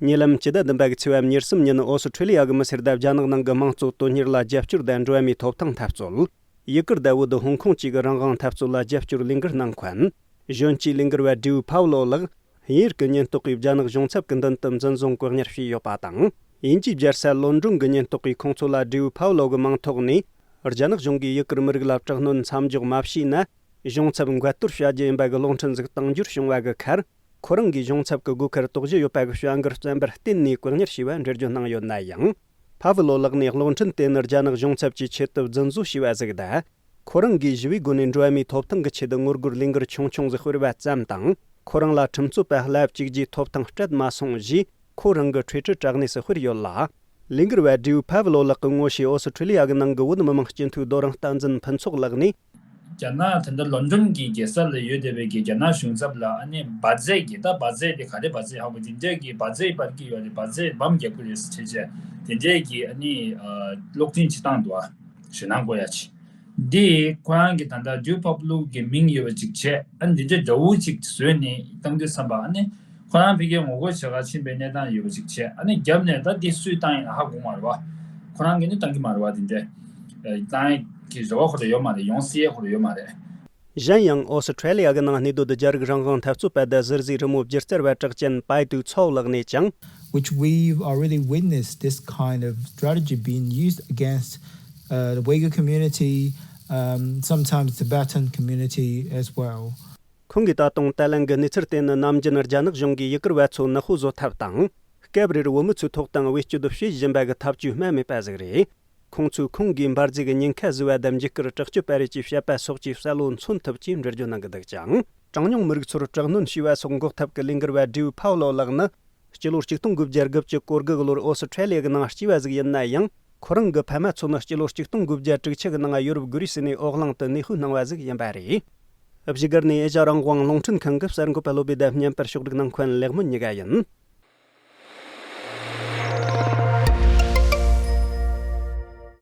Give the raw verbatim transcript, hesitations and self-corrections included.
ཉེ་ལམ་སྤྱི་ཟླ་བདུན་པ་གི་ཚེས་པ་ཉེར་གསུམ་ཉིན་ཨོ་སི་ཁྲི་ལི་ཡ་གི་མི་སེར་དང་རྒྱ་ནག་ནང་གི་དམངས་གཙོ་དོན་གཉེར་ལ་རྒྱབ་སྐྱོར་དང་འགྲོ་བ་མིའི་ཐོབ་ཐང་འཐབ་རྩོད། ཡུ་གུར་དང་བོད་ཧོང་ཀོང་བཅས་ཀྱི་རང་དབང་འཐབ་རྩོད་ལ་རྒྱབ་སྐྱོར་ལས་འགུལ་གནང་མཁན། གཞོན་སྐྱེས་ལས་འགུལ་བ་ཌིའུ་ཕའོ་ལོ་ལགས་དབྱིན་ཡུལ་གྱི་ཉེན་རྟོག་པས་རྒྱ་ནག་གཞུང་ཚབ་ཀྱི་མདུན་དུ་འཛིན་བཟུང་བཀག་ཉར་བྱས་ཡོད་པ་དང་། དབྱིན་ཇིའི་རྒྱལ་ས་ལོན་ཌོན་གྱི་ཉེན་རྟོག་པས་ཁོང་ཚོ་ལ་ཌིའུ་ཕའོ་ལོ་གི་མིང་ཐོག་ནས་རྒྱ་ནག་གཞུང་གིས་ཡུ་གུར་མི་རིགས་ལ་དྲག་གནོན་མཚམས་འཇོག་མ་བྱས་ན། གཞུང་ཚབ་འགལ་གཏོར་བྱ་རྒྱུ་ཡིན་པ་གི་གློག་འཕྲིན་ཟིག་བཏང་འབྱོར་བྱུང་བ་གི་ཁར། ཁོ་རང་གིས་གཞུང་ཚབ་ཀྱི་སྒོ་ཁར་དོགས་གཞི་ཡོད་པ་གི་བྱ་འགུལ་བརྩམས་པར་བརྟེན་ནས་བཀག་ཉར་བྱས་པ་འགྲེལ་བརྗོད་གནང་ཡོད་ན་ཡང་། ཕ་ཝི་ལོ་ལགས་ནས་གློག་འཕྲིན་དེ་ནི་རྒྱ་ནག་གཞུང་ཚབ་ཀྱི་ཆེད་དུ་རྫུན་བཟོ་བྱས་པ་ཟིག་དང་། ཁོ་རང་གིས་ཞི་བའི་སྒོ་ནས་འགྲོ་བ་མིའི་ཐོབ་ཐང་གི་ཆེད་དུ་ངོ་རྒོལ་ལས་འགུལ་ཆུང་ཆུང་ཟིག་སྤེལ་བ་ཙམ་དང་། ཁོ་རང་ལ་ཁྲིམས་རྩོད་པ་ལྷ་གཅིག་རྗེས་ཐོབ་ཐང་སྤྲད་མ་སོང་ཞེས། ཁོ་རང་གི་འཕྲེད་འཕྲུལ་དྲ་གནས་སུ་སྤེལ་ཡོད་ལ། ལས་འགུལ་བ་ཌིའུ་ཕ་ཝི་ལོ་ལགས་ཀྱི་ངོ་ཤེས་ཨོ་སི་ཁྲི་ལི་ཡ་གི་ནང་གི་བོད་མི་མང་སྤྱི་འཐུས་རྡོ་རིང་བསྟན་འཛིན་ཕུན་ཚོགས་ལགས་ནས། རྒྱ་ནག་ད་ལྟ་ལོན་ཌོན་གྱི་རྒྱལ་ས་ལ་ཡོད་བསྡད་པའི་གི་རྒྱ་ནག་གཞུང་ཚབ་ལ་ཨ་ནི་འབར་རྫས་ཀྱི་ད་འབར་རྫས་དེ་ག་རེ་འབར་རྫས་ཧ་གོ་དེ་འདྲས་ཀྱི་འབར་རྫས་སྤར་གྱི་ཡོད་རེད། འབར་རྫས་བམ་རྒྱག་གི་རེད་ཟེར་བྱས་བྱས་དེ་འདྲས་ཀྱི་ཨ་ནི་གློག་འཕྲིན་ཅིག་བཏང་འདུག་ཨ། ཞེད་སྣང་སྐོར་ཡ་ཅིག་འདི་ཁོ་རང་གི་ད་ལྟ་ཌིའུ་ཕབ་ལུག་གི་མིང་ཡོད་པ་ཅིག་བྱས། ཨ་ནི་འདི་འདྲའི་འདྲ་བོ་ཅིག་བཟོས་ནས་བཏང་དུས་ཙམ་པ་ཨ་ནི་ཁོ་རང་ཕ་གིར་ངོ་རྒོལ་བྱེད་གར་ཕྱིན་པའི་གནས་སྟངས་ཡོད་པ་ཅིག་བྱས། ཨ་ནི་རྒྱབ་ནས་ད་འདི་སུས་བཏང་ཡིན་ཧ་གོ་མ་རེད་བ། ཁོ་རང་གིས་ནི་བཏང་གི་མ་རེད་བ། འདི་འདྲའི་བཏང་ཡ་གི་རེ་བ་ཁོ་རང་ཡོད་མ་རེད། ཡོང་སྲིད་ཡ་ཁོ་རང་ཡོད་མ་རེད། གཞན་ཡང་ཨོ་སི་ཁྲེ་ལི་ཡ་གི་ནང་གནས་སྡོད་རྒྱ་རིགས་རང་དབང་འཐབ་རྩོད་པ་དང་ཟུར་བཟོའི་རི་མོ་སྒྱུ་རྩལ་བ་གྲགས་ཅན་པའི་ཏུའུ་ཚའོ་ལགས་ནས་ཀྱང་། Which we've already witnessed this kind of strategy being used against uh, the Uyghur community, um, sometimes Tibetan community as well. ཁོང་གིས་ད་དུང་ཏཱ་ལན་གྱི་གནས་ཚུལ་དེ་ནི་ནམ་རྒྱུན་རྒྱ་ནག་གཞུང་གིས་ཡུ་གུར་བ་ཚོ་ནག་པོ་བཟོ་ཐབས་དང་། སྐབས་རེར་བོད་མི་ཚོའི་ཐོག་དང་བེད་སྤྱོད་བྱེད་བཞིན་པ་གི་ཐབས་ཇུས་སྨྲ་མེད་པ་ཟིག་རེད། ཁོང་ཚོས་ཁོང་གིས་འབར་རྫས་ཀྱི་ཉེན་ཁ་བཟོས་པ་དང་འཇིགས་སྐུལ་དྲག་སྤྱོད་པ་རེད་ཅེས་བཤད་པ་སོགས་ཀྱི་བསམ་བློ་མཚོན་ཐུབ་ཅེས་འགྲེལ་བརྗོད་གནང་གི་འདུག་ཅིང་། གྲངས་ཉུང་མི་རིགས་ཚོར་དྲག་གནོན་བྱས་པ་སོགས་འགོག་ཐབས་ཀྱི་ལས་འགུལ་བ་ཌིའུ་ཕའོ་ལོ་ལགས་ནི། སྤྱི་ལོ་ཆིག་སྟོང་དགུ་བརྒྱ་དགུ་བཅུ་གོ་དགུ་གི་ལོར་ཨོ་སི་ཁྲེ་ལི་ཡ་གི་ནང་སྐྱེས་པ་ཟིག་ཡིན་ན་ཡང་། ཁོ་རང་གི་ཕ་མ་ཚོ་ནི་སྤྱི་ལོ་ཆིག་སྟོང་དགུ་བརྒྱ་དྲུག་ཅུ་གི་ནང་ཡོ་རོབ་གྷི་རི་སི་ནས་འོག་གླིང་དུ་གནས་སྤོས་གནང་བ་ཟིག་ཡིན་པ་རེད། བཞུགས་སྒར་ནས་ཨེ་ཤ་རང་དབང་རླུང་འཕྲིན་ཁང་གི་གསར་འགོད་པ་བློ་བྷེ་དང་བརྙན་པར་ཕྱོགས་སྒྲིག་གནང་མཁན་ལེགས་སྨོན་ཉི་ག་ཡིན།